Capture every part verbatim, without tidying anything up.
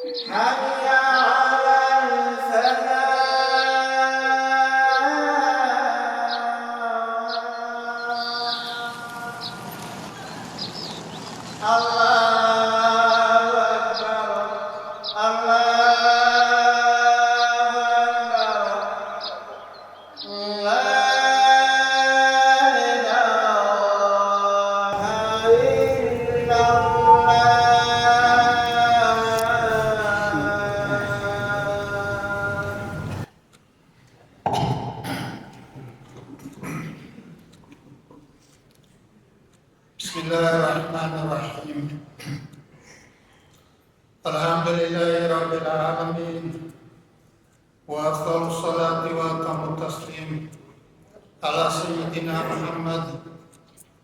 حي على الفلاح. الله أكبر، الله أكبر. لا إله إلا الله. بسم الله الرحمن الرحيم. الحمد لله رب العالمين. وأفضل الصلاة وأتم التسليم على سيدنا محمد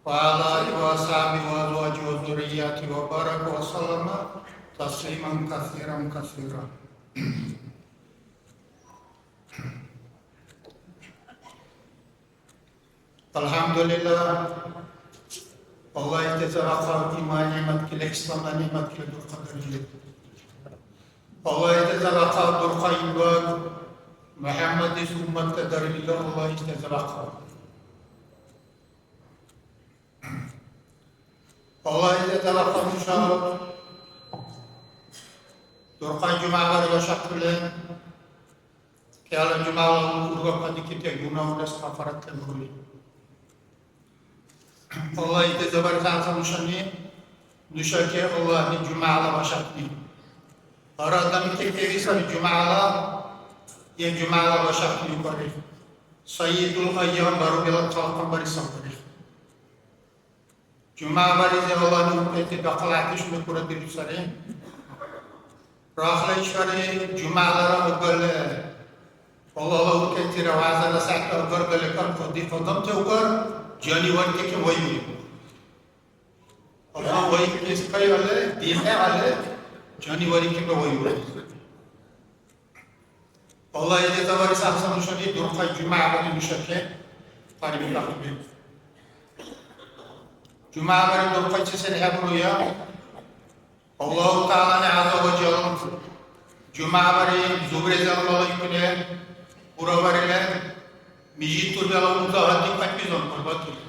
وعلى آله وأصحابه وأزواجه وذرياته وبارك وسلم تسليما كثيرا كثيرا. الحمد لله. Аллагь итезарахъа иман нигӀмат кили, ислам нигӀмат кили дурхъадарили. Аллагь итезарахъа дурхъа иман МухӀяммадис умматла дарили Аллагь итезарахъа. Аллагь итезарахъа нуша дурхъа жумягӀ барила шакули. КӀела жумягӀла ургаб кадикибти гуна-, гунас кафаратла бурули. Аллагь итезабарес гӀяхӀцад нушани, нушаке Аллагьли жумягӀла башахъни. Гьар адамти кӀели саби жумягӀла, е жумягӀла башахъни бари. Сайидул айям барубила талхъан бари сабари. ЖумягӀ баризи Аллагьли уркӀецӀи дахъал гӀяхӀдешуни курадиру сари. Рахла ишбархӀи жумягӀлара агарли, Аллагьла уркӀецӀира вягӀзала сягӀятла агаргали кар кадихъ адамти укар, жаниварти кемвайули. Аллагь вайикес кайалли, дихӀягӀялли, жаниварти кемвайули. Аллагь илди таварес гӀяхӀцад нушани дурхъай жумягӀ бари нушаке къарибикахъуби. ЖумягӀ бари дурхъайчи сен хӀебуруя? Аллагьу ТагӀялани гӀязза ва жалла жумягӀ бари зубрезала малайкуни бурабарили, мижит турбела унза гьатӀи кайбизан хӀурбатули.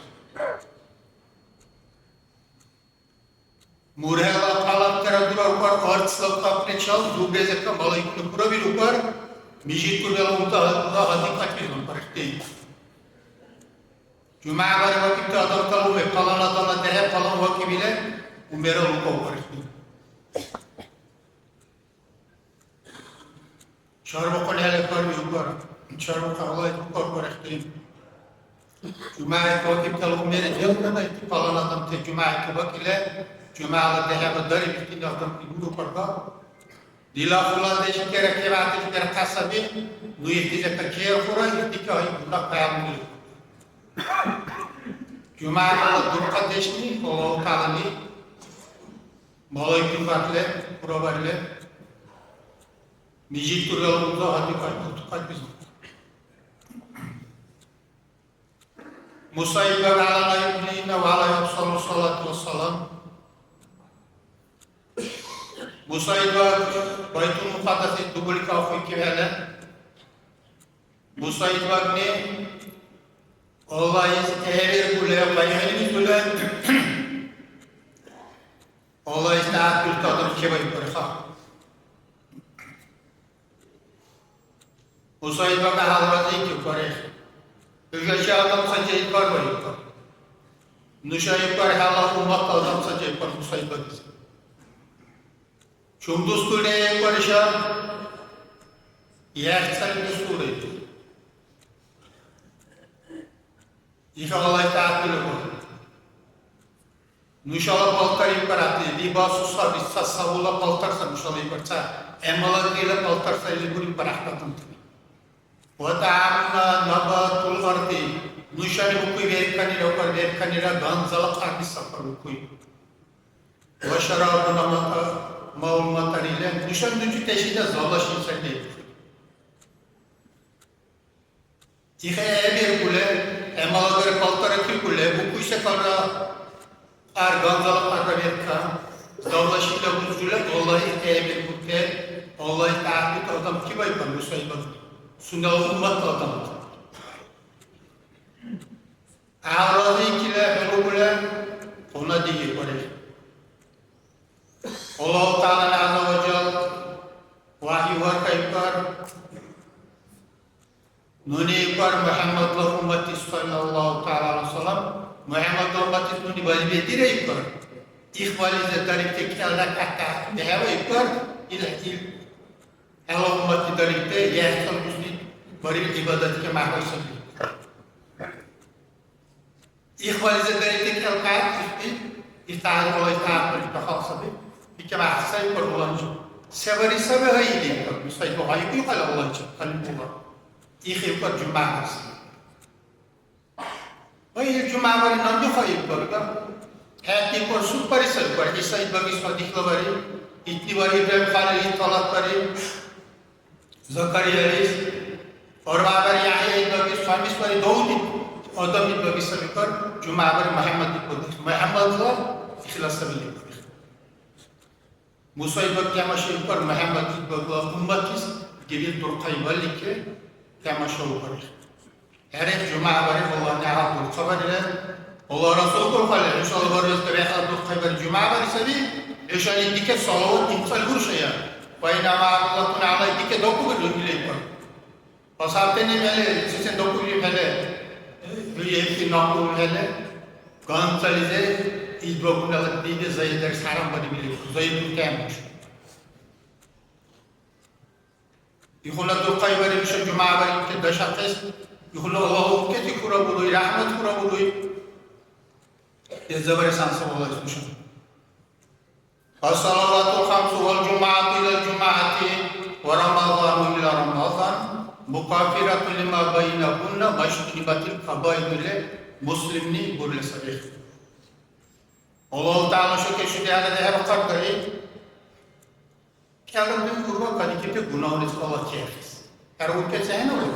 Мургьела къалабтара дурарухъар, арцла къакъличил зубрезекка малайкуни хьурабирухъар, мижит турбела унза гьатӀи кайбизан хӀурбатули. ЖумягӀ бари вакӀибти адамтала уми, палан адамла дехӀе палан вакӀиб или, умира лукӀа укарихъни. Чарбухъун хӀела хьарбиубар, чарбухъа Аллагь укар барахъи. ЖумягӀ вакӀибтала умира делкӀана ити палан адамти жумягӀ вакӀили, жумягӀла дехӀеба дариб ихтини адамти гурухъарга. Дила хуладешикира, кевадешикира касаби, ну ихтизека керхура, ихтика гьайбула каялмули. ЖумягӀла дурхъадешни Аллагьу ТагӀялани малайкуни барли, хьурабарили, мижит тургала унза гьатӀи кайбизур. Муса идбаг гӀяла набийина ва гӀялайхи афзалу салату вассалам. Муса идбаг Байтул Мукъаддаси дубули кахъуйкибхӀели, Муса идбагни Аллагьис хӀериркули, къайгънилизули, Аллагьис тӀягӀят бирути адам чебаиб барха. Муса идбаг гьалразикиб барес. ХӀушачи адам ца чеиб барбариб. Нуша иб бар хӀела умматла адам ца чеиб бар Муса идбагис. Чум дус дуле иб бар иша? ЯхӀцад дус дуле. Иша Аллагь тӀягӀят дуле бар. Нушала палтар ибкьарахъи, либасу саби, ца савула палтар саби нушала ибкьар, ца гӀямала дила палтар сай лебур ибкьарахъи адамтани. Ва тӀагӀамуна набатул арди, нушани букуй верканира, укар верканира ганзала кьарби сапар букуй. Ва шарабуна мата-, маул матариле, нушани дучӀутешила зала шин сай лебур. Ихе хӀебиркули, гӀямалагара палтар киркули, букуй секалра кьар, ганзала кьарра берка, давла шила бузули, Аллагь ихе хӀебиркули, Аллагь тагӀялала адам кибайкар Мусайбат, сунела умматла адам. ГӀяврази кила хӀулукӀула къуна диги барили. Аллагь ТагӀяла гӀязза ва жалла вахӀю варкайкар. Нуни икӀар МухӀяммадла умматлис, саллаллагьу тагӀяла гӀялайгьи ва саллам, МухӀяммадла умматлис нуни барибедира икӀар. Ихвализи дарибти кӀел ракагӀятта дехӀева икӀар, ил, ил хӀела умматли дарибти яхӀцӀал дусни бариб гӀибадатти мягӀна саби. Ихвализи дарибти кӀел ракагӀят ихти, ихтагьар вала ихтагьар бариб дахъал саби. БикӀи гӀяхӀси сай икӀар уланчи. Се бари саби гьайли икӀар, мисай дугӀяйку икӀал уланчи, Калимулла. Ихи икӀар жумягӀ барси. Ва ил жумягӀ бари нанди хайиб барга. ХӀед икӀар суб бари сай икӀар, ГӀиса идбагис ва дихла бари, итни бари Ибрагьим Халил ит талат бари. Закариялис, арбягӀбари ЯхӀъя идбагис, хамисбари Давуд ид-, Адам идбагис сабикар, жумягӀбари МухӀяммад идбагис. МухӀяммадла ихлас сабили идбагис. Муса идбаг тамашаикар МухӀяммад идбагла умматлис дирил дурхъай валликке тамашаукар. ХӀера, жумягӀ бари Аллагьни гьалаб дурхъабарира. Аллагь Расул дурхъали, хӀушала барес дарехъа дурхъай бари жумягӀ бари саби. ХӀушани дикес салават имцӀали буршая. Пайнама абдуллатун гӀялай дике дакӀубиру или икӀар. АсхӀябтани хӀели, сисен дакӀубли хӀели, хӀу ебти накӀубли хӀели, ганзализи идбагунала диди Заид дарес хӀярам бариб или, Заид уртахӀемуш. Ихуна дурхъай бари нуша жумягӀ барибти дашахъес, ихуна Аллагь уккети хурабулуй, ряхӀмат хурабулуй. Деза барес гьансабала иш нуша. الصلوات الخمس والجمعة إلى الجمعة ورمضان إلى رمضان مكفرات لما بينهن ما اجتنبت الكبائر или Муслимни бурили саби. Аллагь ТагӀяла шукру шуди гьала дехӀеба хъардариб. КӀелра урга кадикибти гунагьунис Аллагь чехес. Яра уркӀецӀи хӀенули?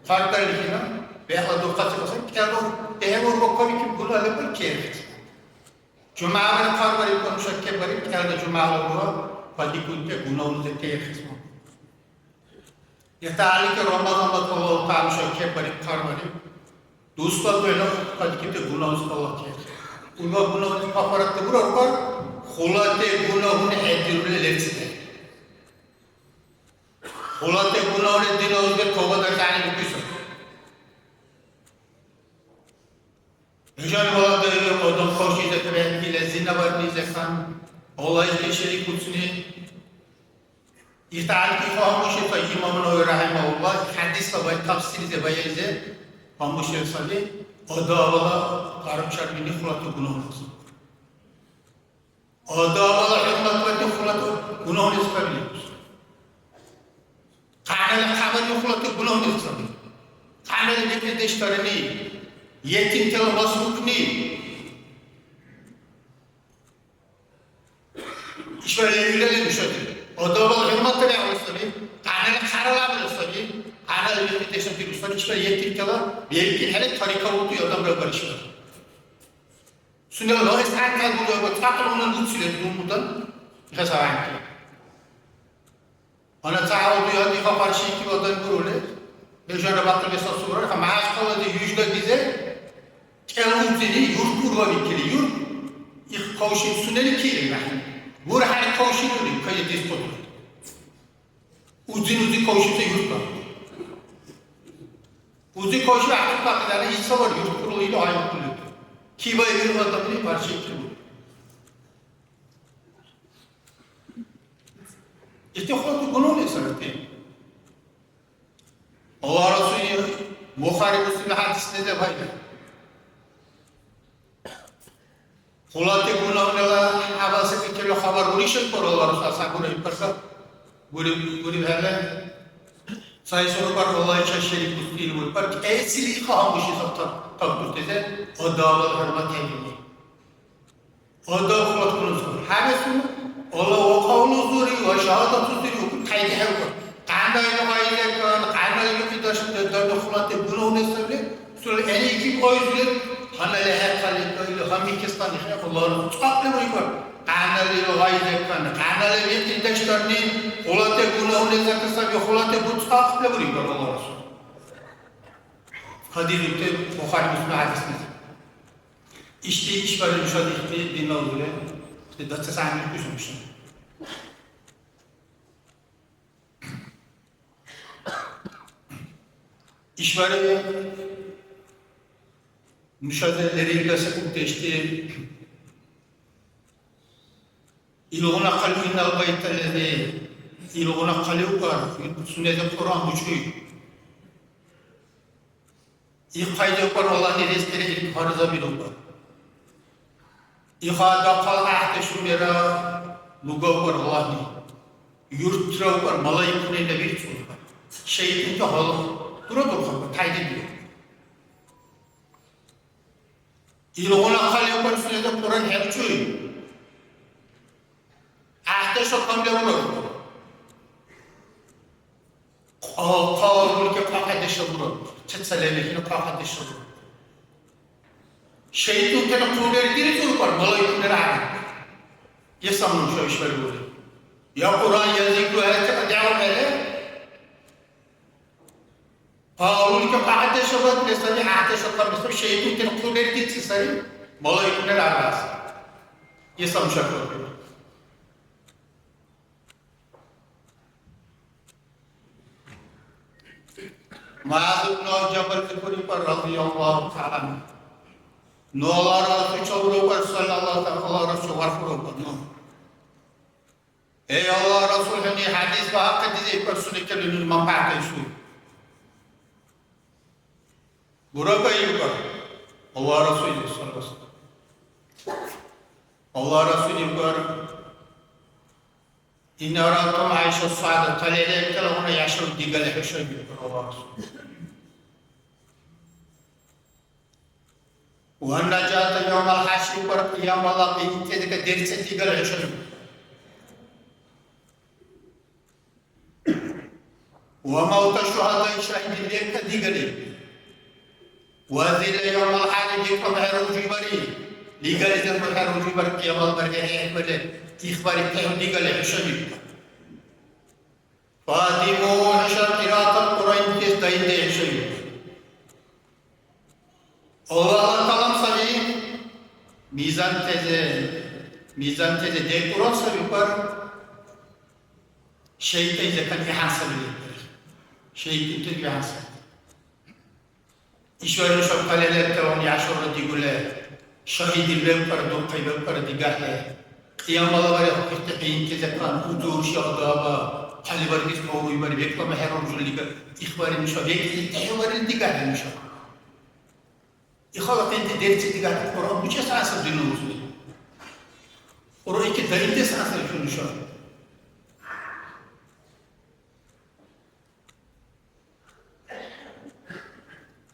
Хъардарли хӀина, бегӀла дурхъаси баса, кӀелра дехӀеба урга кадикиб гунагь лебал чехес. ЖумягӀла хъарбариб, нуша кебариб, кӀелра жумягӀла урга кадикибти гунагьунис чехес. ИтхӀелики Рамазанла Аллагь ТагӀяла нуша кебариб, хъарбариб. Дусла духӀна кадикибти гунагьунис Аллагь чехес. Урга гунагьунис каффарат дебура ургар, хулати гунагьуни хӀедирули лерците. Хулати гунагьуни дила узби тавба дарес гӀягӀнили букӀуси саби. ХӀушани балагайри, адам кавшнизекӀ бехӀбихьили, зина барнизекан, Аллагьли шерик буцни. ИтхӀелики гьамушиб ца имам Навави рахӀимагьуллагь, хӀядисла бай-, тафсирлизи баянлизи гьамушиб саби, адабала гъаручарбини хулати гунагьуни. Адамала хӀурмат ва духулати гунагьуни саби. Къянала хабарли хулати гунагьуни саби. Къянала бикьридеш дарни, етимтала мас букни. ИшбархӀи левилали нушани адамала хӀурматли гӀямру саби, къянала хъарала гӀямру саби, къянала бикьридешунти русани ишбархӀи етимтала белкӀи хӀела тарикалути адамра баришбархӀи. Сунела Дагъистан кайгъулаба цӀакьла унан уцили дулмудан хасаванти. Ана ца гьалаб дуги гьатӀи ха къаршиикиб адам бурули, бежана батӀа беса сура, ха МяхӀячкъалази юждагизе кӀел узини юрт ургабикили, юрт их кавшиб сунени кири нахӀни. БурхӀяли кавшибули, кайи дис кьутӀули. Узин-узи кавшибси юртра. Узи кавшиб ахъиб бакьидара ил савар юрт кьурули или гъайбухъули. Кибай виргъа адамли къаршиикибу. Ити хъулати гунугъли сарати. Аллагь Расулли Бухари, Муслим хӀядис ледиб гьайда. Хъулати гунагьунала хӀябал секӀайчила хабар буришалкӀур, Аллагь Расул асхӀябура ибкьарса бури-, бурибхӀели, цаэс уркӀар Аллагьича шерик бусти или буркӀар, кӀайсили иха гьанбуши сабтар кавтуртезе, адамала хӀурмат хӀебиули. Адам хъулат гунагьунас хабар хӀебесуну, Аллагь ва кьавлузури ва шагьадатузури укур кайди хӀевкӀар. Къяндай гъайзекан, къяндай бикьидеш дарни хъулати гунагьунес сабли, СулхӀени икиб гъайзули, гьанна лехӀяхъали кайли, гьанбикес тани хӀекьулару цӀакьли вайкӀар. Къянали гъайзекан, къянали бикьидеш дарни, хъулати гунагьуни закасаби, хулате буцахъ лебури, Аллагь Расул. Хадирути Бухари, Муслим хӀядисни. Ишди ишбархӀи нушани ихти динна узули, ихти дацес гӀягӀнили кусун бишни. ИшбархӀи нушази лерилра секӀулдешти, илгъуна хъали, иннал байталлази, илгъуна хъали укар, сунела Кьуръан бучӀуй. ИхъайдикӀар Аллагьли ризкьира ил гьарзабирулра. Иха дахъал гӀяхӀдешунира лугавкӀар Аллагьли. Юртра укӀар малаикунира бирцулра. ШайтӀунти гьала дурадурхаба, тайдидиуб. Илгъуна хъали укӀар сунела Кьуръан хӀебучӀуй. ГӀяхӀдешла камли урар. Кьа-, кьалулки кьакьадешла урар. ЦецалевихӀна кьакьадешла урар. ШайтӀунтани хъумбердили цӀуркӀар, малайкунира гӀяхӀян. Исамну шайшваргули. Я Кьуръан, я зикру хӀерти дявхӀели. Кьалулки кьакьадешла лесани гӀяхӀдешла камли саби, шайтӀунтани хъумбердици сари, малайкунира гӀяхӀян. Исам шакурти. МугӀяз ибн Жабалли хьуликӀар, радияллаху тагӀала гӀянгьу. Ну Аллагьра Расул чалрукӀар, саллаллаху тагӀала, Аллагьра Расул вархьурукӀар, ну. Эй Аллагьра Расул, хӀуни хӀядис багьахъи дизайкӀар, сунекӀали нуни манпагӀятайсуй. Буракаибкар Аллагьла Расулли, саллаллаху алейхи ва саллям. Аллагьла Расулли ибкар, «Ин арадтум гӀайша саадат», талхӀели лебтала гьуна яшав дигали хӀуша, ибкар Аллагьла Расулли. «Ва нажата явмал хӀяшри», ибкар, кьиямала къиянтазика дерцес дигали хӀуша. «Ва мавта шугьадаи», шагьидли лебта дигали. «Ва зилла явмал хӀяри», бекӀла хӀера ужибари. Лигализир хӀера ужибар, кьиямал бархӀи хӀерхӀбали, ихбари тяхӀу дигали хӀушани. «Фадиму», хӀуша кьираатал Кьуръан дес даимдехӀе хӀушани. Аллагьла калам саби, мизантезе, мизантезе декӀурал саби, ибкар. ШайтӀайзекан ихӀян саби лебкар. ШайтӀунти ихӀян саби. ИшбархӀи нушаб хъалилертала яшавра дигули, шагьидил вебкӀар, дурхъай вебкӀар дигахӀе. Кьиямала бархӀи хӀухӀти къиянтазекан, узур, шагьдала, хъалибарглис кавлуй бари, бекӀла мехӀер уржули дига, ихбари нуша бекӀли тяхӀяварили дигахӀе нуша. Ихала къинти дерци дигахӀе, Кьуръан бучӀес гӀясиб динна узули. Кьуръайки даимдес гӀясиб нуша.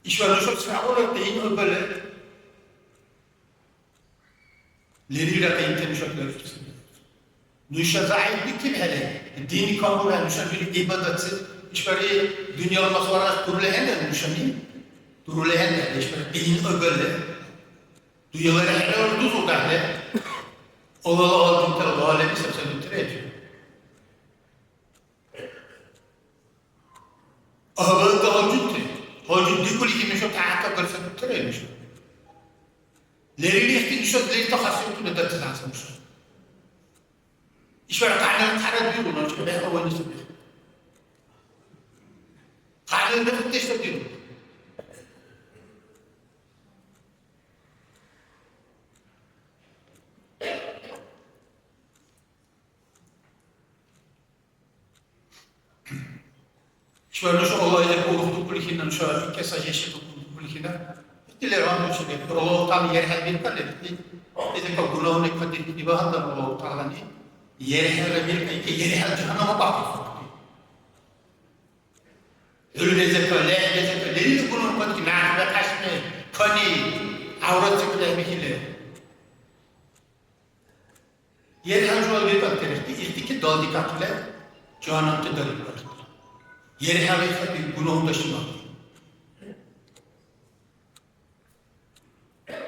Ишбар нушаб сягӀула къин хӀебали, лерилра къинти нушаб лерцуси. Нуша зягӀипбикибхӀели, дин камбулхӀели, нушаб ил гӀибадатси, ишбархӀи дунъяла масхаралас дурулехӀенра нушани, дурулехӀенра, ишбархӀи къин хӀебали, дуялара хӀерала дузулдахӀели, Аллагьла гьалжунтала гъалаби сабсабитира. Абалда гьалжунти, гьалжун дикӀулихъи нуша тяхӀяртагар сабухъира нуша. Лерилихъти нуша лерта хасиятуна датес гӀясиб нуша. Ишбар кьяйнала хъарад виру, нуша бегӀла вайни саби. Кьяйнала бетӀдеш сабиру. Ишбар нуша Аллагьли урухтукӀули хӀина, нуша икеса жеша дукӀули хӀина. Ити лерван нуша леб. Аллагьу ТагӀала ерхӀел биркалли, ити, ити ка гунагьуни кадиркни багьандан Аллагьу ТагӀалани ерхӀелра бирка, ики ерхӀел жагьаннама бахъесурти. ХӀулбезека, лехӀбезека, лерил гунагьуни кадки, мягӀна кашни, кани, гӀяврат секӀал лехӀбихьили. ЕрхӀел жула биркӀантирти, ихтики далдикахъили, жагьаннамти дариб бариб. ЕрхӀел ихтики гунагьдашуна.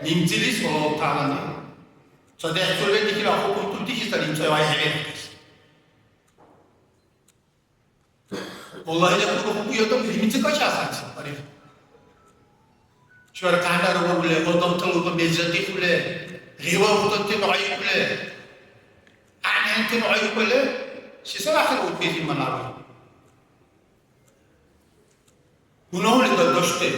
Лимцилис Аллагьу ТагӀалани, цадехӀ цуле дихира хӀукму тултихьизар имцӀай вай хӀебирхъес. Аллагьли курухуку адам лимитси кача асанси бариб. Чура кьанар варули, адамтала меза дихули, гъива уданти гӀяйкули, гӀягӀнити гӀяйкули, се саби ахир укьес иман аби? Гунагьуни дашути.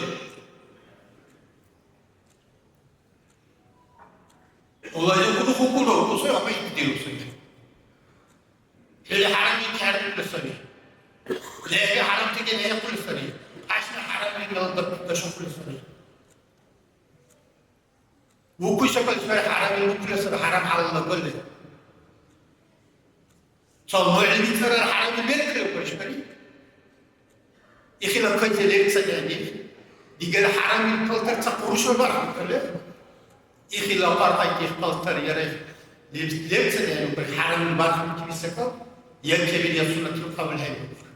Аллагьли курухукура, укуси, амма итди дирусири. ХӀули хӀярамличи хӀербикӀули саби. ЛехӀли хӀярамтикӀен хӀейхъули сари. Кьяшмир хӀярамличила дашухъули сари. Укуй секӀал сари хӀярамли укули сари, хӀярам хӀялалла балли. Ца мугӀлимицара хӀярамли беркали укули сари. Ихила кайза леб ца дяни. Дигара хӀярамли палтар ца къуруша бархьухъали. Ихила кьаркьайти палтар яра леб-, лебцад хӀейрукӀули, хӀярамли бархьибти секӀал, я кебир, я суннатли кьабулхӀейрукӀули.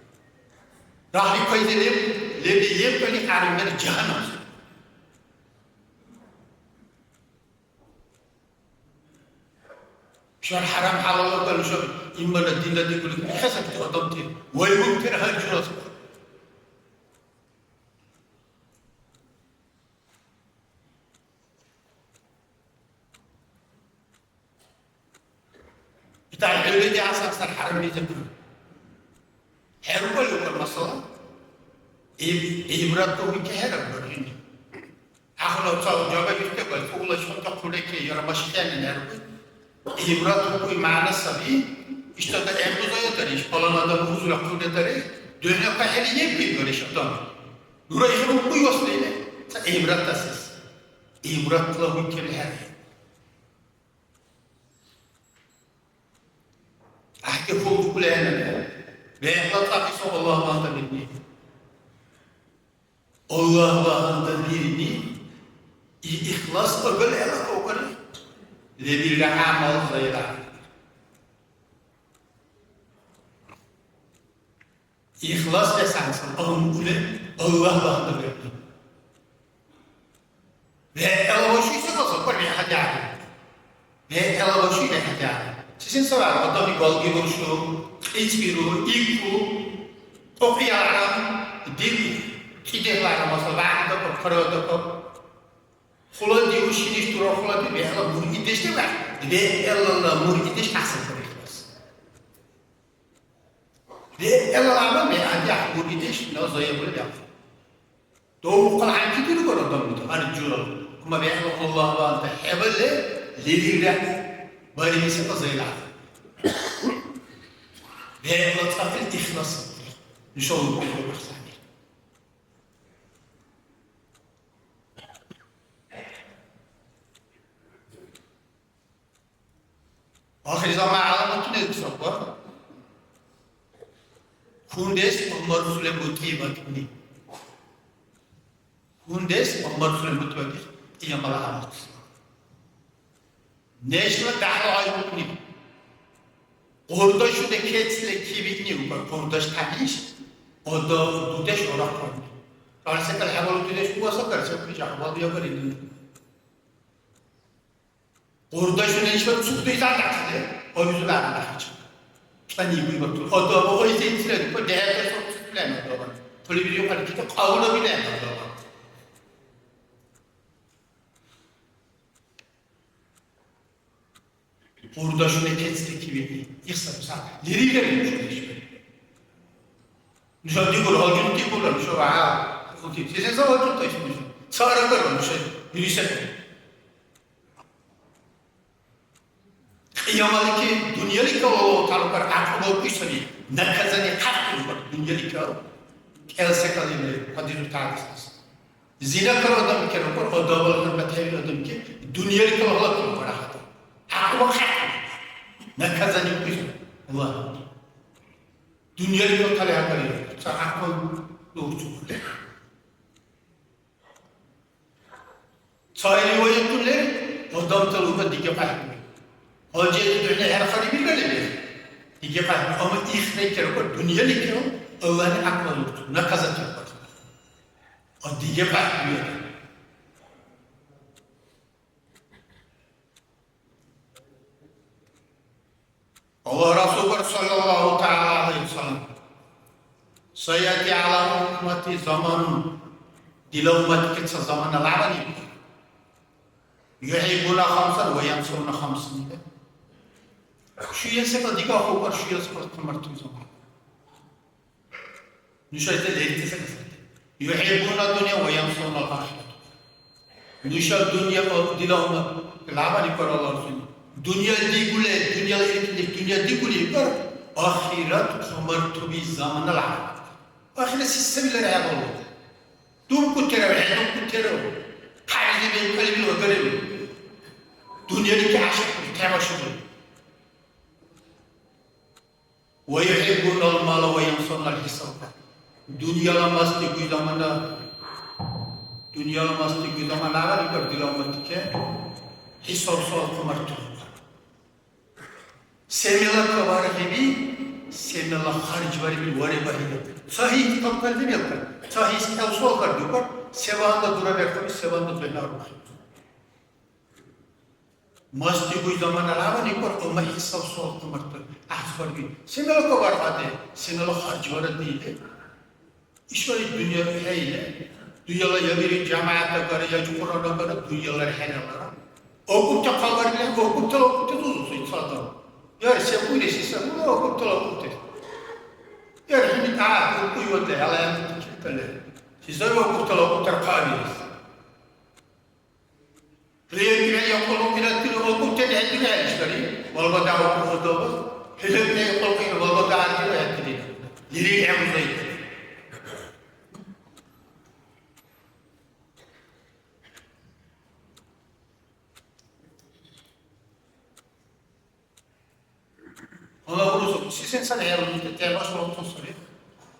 Рахли кайзи леб-, лебли лебкӀали хӀярамлира жагьаннам. Шар хӀярам хӀялалла калуша, иммана динна дигули, хӀясабти адамти, вайгултира гьар журас. Итар хӀулби диэс сар хӀярамлизиб. ХӀерукӀалиубкӀар масала. Иб-, гӀибрат дуги кехӀераб бархӀини. Ахъла ца жаба иртегал, фугъла шунта хъулеки яра машхӀелин хӀерукӀи. ГӀибрат укуй мягӀна саби. Иштада гӀеббузая дариш, палан адам узура хъули дари, духӀна кахӀели ебли дариш адам. Нура ихӀерукӀуй васлине, ца гӀибрат асес. ГӀибратла гьункили хӀерхӀе. ГӀяхӀти хьулчӀукӀули гӀеларая. ВегӀла цӀакьси Аллагь багьандан бирни. Аллагь багьандан бирни. И ихлас агарли гӀела кавкари. Лебилра гӀямал зайра. Ихлас лесансан амули Аллагь багьандан бирни. ВегӀла вашуси база кьур вехӀдяхӀи. ВегӀла вашули вехӀдяхӀи. Сисен савар адамли галги буршу, кьицӀбиру, икӀу, кьукьяра, дил кьидехӀлара, масала, вягӀдакаб, хъарадакаб. Хъулади ушиниш дура, хъулади вегӀла мургьидешли вегӀ. ВегӀлала мургьидеш гӀяхӀси кабихьибас. ВегӀла гӀямал вегӀ, вегӀ буридеш, нила заявление вегӀ. Дов ухъан хӀянчи диргур адамли, гьанна жура. Амма вегӀла Аллагь ванта хӀебалли, лерилра барили секӀал зайла. ВегӀла цӀакьли ихлас. Нушала бухӀли бахъсани. Ахирзаман гӀяламатуни сабра. Гьундес Умар Сулайбутиев акӀни. Гьундес Умар Сулайбутиев акӀни, кьиямала гӀяламат. Нешла дяхӀла гъайбукӀни. Къурдашуни кецӀли кивиъни ука, къурдаш тяниш, ода дудеш орахъварни. Барсакал хӀябал дудеш уасакар, сакри жагьбал ябарини. Къурдашуни ишбар цугдуйзан дахъали, обизула ана дахъичи. Цани буйбарту. Одоба ойзенцира, ко дехӀе сорцуслен одоба. Телевизион къаликита къавла билен одоба. Къурдашуни кецӀли кивиъни. Ихсар са. Лерилер нуша ишбар. Нуша дигур, гьалжунти бура, нуша вагьа. Хути. Сесен са гьалжунта иш нуша. Ца арагар нуша. Юриса. Кьиямалики дунъяликала Аллагьу ТагӀяла кар гӀякьлу букӀуй саби. Наказание хъярхъбиркур дунъяликала. КӀел секӀал ибли, хадизу тагьдис. Зина кар адам керукур, адабал хӀурмат хӀебиру адамки, дунъяликала гьалакбиркур ахӀен. ГӀякьлу хъярхъбиркур. Наказание букӀуй саби. Аллагь. Дунъяликала талихӀ кариру. Ца гӀякьлу лугуцухъули. Ца риваятуни лер, адамтала ука диги кьяхӀбирули. Гьалжи дурхӀни хӀерхари биргали лер. Диги кьяхӀбирули. Амма ихъ рекеркур, дунъяликиру, Аллагьли гӀякьлу лугуцу, наказать лугуцу. А диги кьяхӀбирули. Аллагь Расулбар саллаллаху тагӀала гӀялайхи ва саллям. Саяти гӀяла уммати заманун, дила умматли ца замана лявани, юхӀиббуна хамсан ва янсауна хамсан. Шуя секӀал дигахъубар, шуя секӀал хъумартуй замана. Нуша итди лерти секӀал. ЮхӀиббуна дунъя ва янсауна ахират. Нуша дунъя, о, дила уммат, лявани кар Аллагьсуни. Дунъя дигули, дунъяла иркьли, дунъя дигули икар, ахират хъумартуби замана лявани. Ахират сисабилара хӀебалу. ДубкӀутира, хӀедубкӀутира. Хъарзи бен калибил агариб. Дунъяличи гӀяшикьули, тямашиули. Ва юхӀиббунал мала ва янсавнал хӀисаб. Дунъяла мас дигуй замана, дунъяла мас дигуй замана гьарикӀар дила умматике, хӀисаб-суал хъумартур. Се мела кабархӀиби, се мела харжбарибил вареба хӀила. Ца хӀи кабкалли белкӀа, ца хӀис кӀел суал хардукӀар, се ванга дураберхъаби, се ванга духӀнарухъи. Мас дигуй замана лявани кӀар, амма хӀисаб-суал хъумартур. ГӀяхӀцӀбарги, сенала кабархӀяде, сенала харжбара диде. ИшбархӀи дунъя хӀейли, дунъяла я бири жамигӀят агара, я Кьуръан агара, дунъялара хӀералара. АкӀубти хъаларли, акӀубтала акӀубти дузуси ца адам. Яр се уили сиса, ну, акӀубтала акӀубти. Яр хӀуни тӀа, акӀубти ватла, хӀяла янти киталли. Сисар акӀубтала акӀубтар хъабирис. Лебкира якьулу киратили акӀубтани хӀедирая ишбари, валбада акӀуб худабаз, хӀулебкира якьулу кира валбада гьардила хӀедирина. Лири гӀемузайти. Гьала урузу, си сен сари хӀерудирути, тяба шура тусули.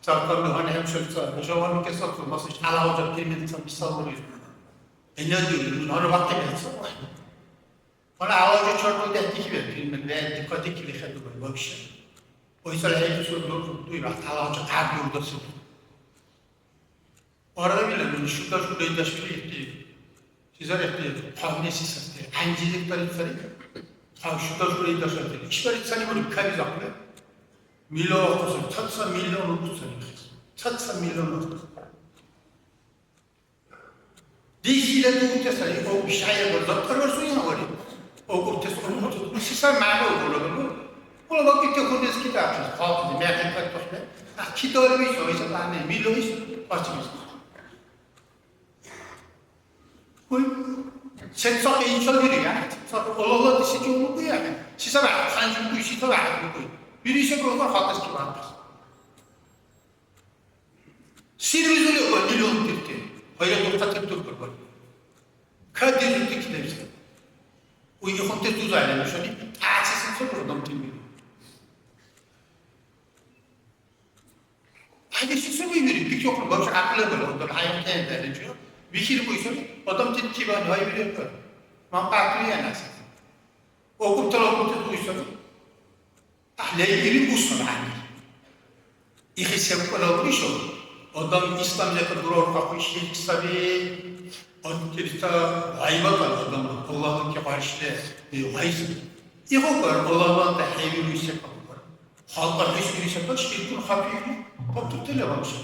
Царкарли гьанхӀеб шули ца, жавабли кесалцун, масла, гьала гьужа пельмени ца мисал бурили. Гьанна дуили, нуни гьанна вакъи бехӀцад. Гьанна гьала гьужа чархули дехӀдихьиб, пельмени, бегӀ дикадикили хӀедубали вообще. Ой, цала хӀекьсур дуй, гьала гьужа гӀяхӀ дурдасили. Аргъибила нуни шукар-шукар дашбирхьти, шизарихъти хъавнеси састи, гӀянжизир тарихъ сари. Хъав шукар-шукар дашбирхьти. ИшбархӀи цалимуни кабизахъули. Миллион вахъуса, цаца миллион вахъуса. Цаца миллион вахъуса. Дихила дуртес сари, о, шаярла, заптарварсуни гьавари. О, гуртес, о, муртес, ну, сиса мягӀна ургула, ну. Ула вакӀибти хунес китахъес, халкьзи, мягӀна картохъла. А, киталис, о, иса, а, не, миллион ис, пасибис. Ой, сен сакъи инсан бири, я? Сакъи, Аллагьла диси чулму, я? Сиса ра, ханжу, сиса ра, бири се гургар халкьес кибаркас. Сен визули ва миллион тирти, гьайра дурхъати дургар бали. Кадирути кидайса. Уй ихунти дузайна нушани, тӀаси сен сабур адам тимми. Гьайди сен сабур бири, бик йокъур, бабша гӀякьла бала, адам гьайван кайда лечу. Бихир буй саби, адам тин кибан гьайвирерка. Ман къатуя наса. Окуп тала окуп буй саби. ГӀяхӀлайкьли усун гӀягӀнили. Ихи севкъуна буришал, адам исламлика дурарухъахъули ширк саби, анкъилита гъайбатан адам Аллагьли къаршили вайзур. Игъугар Аллагьланта хӀевирули секӀал букӀар. Халкьла хӀисбирули секӀал ширкур хапирули, кабтуртила ванши.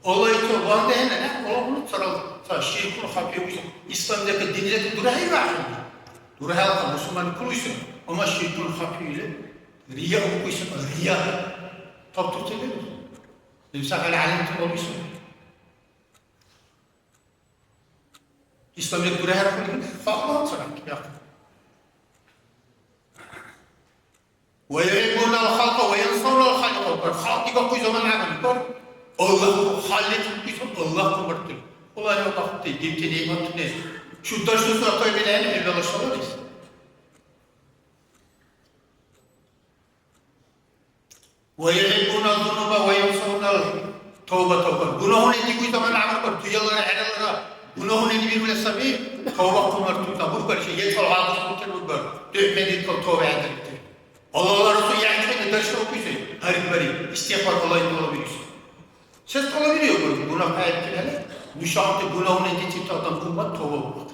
Аллагьли вандехӀе, Аллагьуна царал ца ширкур хапирули, исламлика динлика дурахӀейвяхъили. ДурахӀялта мусульман кулуйсир, амма ширкур хапирули, Рия укуси, рия. Топтурти леб. Лебсахъали гӀялимти балбиси. Исламлик дурахӀерхули, фахъла царахъи, я. Ва юхӀиббунал халкьа ва янсавнал халикьа. Халкь дигахъуй замана гӀягӀнибар. Аллагь халикь укуси, Аллагь хъумартур. Аллагь, Аллагьти, дибти нигӀматуни. Чуддаш дусра тойбилани, илдала шалалис. Ва юхӀиббуна зунуба ва янсавнал тавба тавба. Гунагьуни дигуй замана гӀямрукар, дуялара, хӀералара гунагьуни дибирули саби, тавба хъумартута бургар, ши ецӀал гӀядатунтир бургар, дугьбедиккал тавба хӀедарибти. Аллагьла Расул яхӀчӀуни даршна укуси, гьаргбари, истигъфар Аллагьли тӀалабируси. Сес тӀалабиригу, гунагь хӀейкили, нушанти гунагьуни дицибти адам уммат тавба бургар.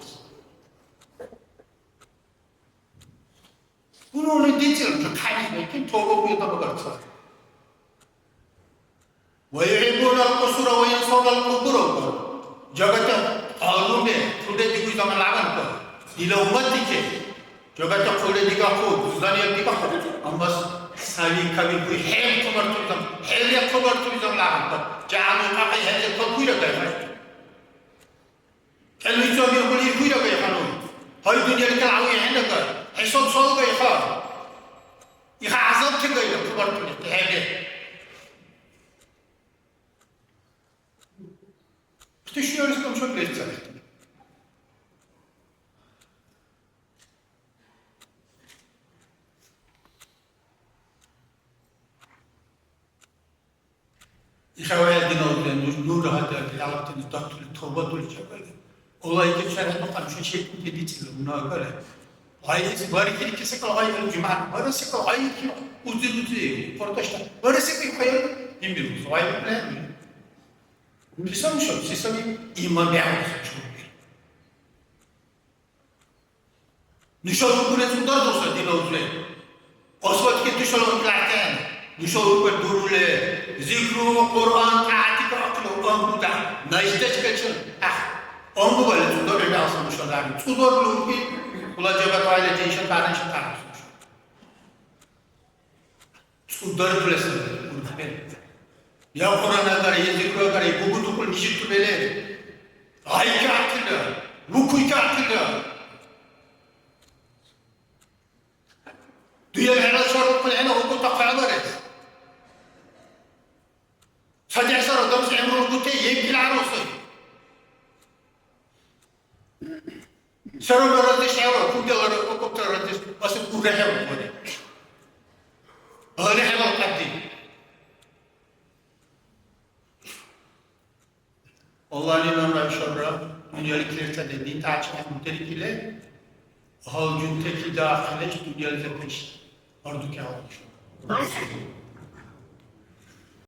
Гунагьуни дицӀирути хъяли бекӀи, тавба буя дабагарцахъи. ويحبون القصور وينسون القبور. Жагати къалуне, хъуле дигуй замана гӀягӀника. Дила умматти ке. Жагати хъуле дигахъу, здание дигахъу. Амма саби кабиркуй хӀел хъумартур зам-, хӀеле хъумартур замана гӀягӀника. Жагьанну кьакьи хӀеле кабуйра кайхай. КӀел вица биркули ихуйра гайхану. Гьай дунъяли калгӀяви хӀенага, хӀисаб суал гайха. Иха гӀязабти гайра хъумартули, хӀебе. Ихти шуялис камшаб лерцахъи. Ихавая динавли ну-, нура хӀядурли, гьалабтани датули, тавбадули чебали. Аллагьли чархӀебакьа нуша шайтӀунти дицӀили, нуна агара. Гъайли бархили ки секӀал гъай жумягӀ, бара секӀал гъай ки узи-узи, къуртӀашта, бара секӀал хаял, имбирус, гъай. Сисам шо, сисами имам бягӀуса чуби. Нуша уркӀули цӀудар дурса дила узули. Осватки нушала уркӀули ахӀен. Нуша уркӀули дурули. Зикру, Кьуръан, тӀягӀятика ахъли уркӀули да. Наждачкачил ахӀ. Онгубали цӀудар ребялса нуша дарни. ЦӀудар луки, хъула жаба тайла жейша таран ша таран нуша. ЦӀудар дулеса уркӀули. Я Кьуръан агара, я зикру агара, я бугу дукӀули мижиту беле. Гъайки ахъили, лукуйки ахъили. Дуя вегӀла шарукъули хӀела хӀукьу тахъхӀебарес. Ца дяшар адамси гӀямру лугутей ебкӀила гӀяруси. Сарула разиш хӀела, кугелара кӀукӀубтара разиш, асуб урехӀе букӀули. Гьали хӀела кьадди. Аллагьли нанра ишабра дунъяли киртаде дин тӀачи гьанбутерикили, гьалжунтеки даахъилеш дунъялизир пеш ардуки гьалаб ишабра.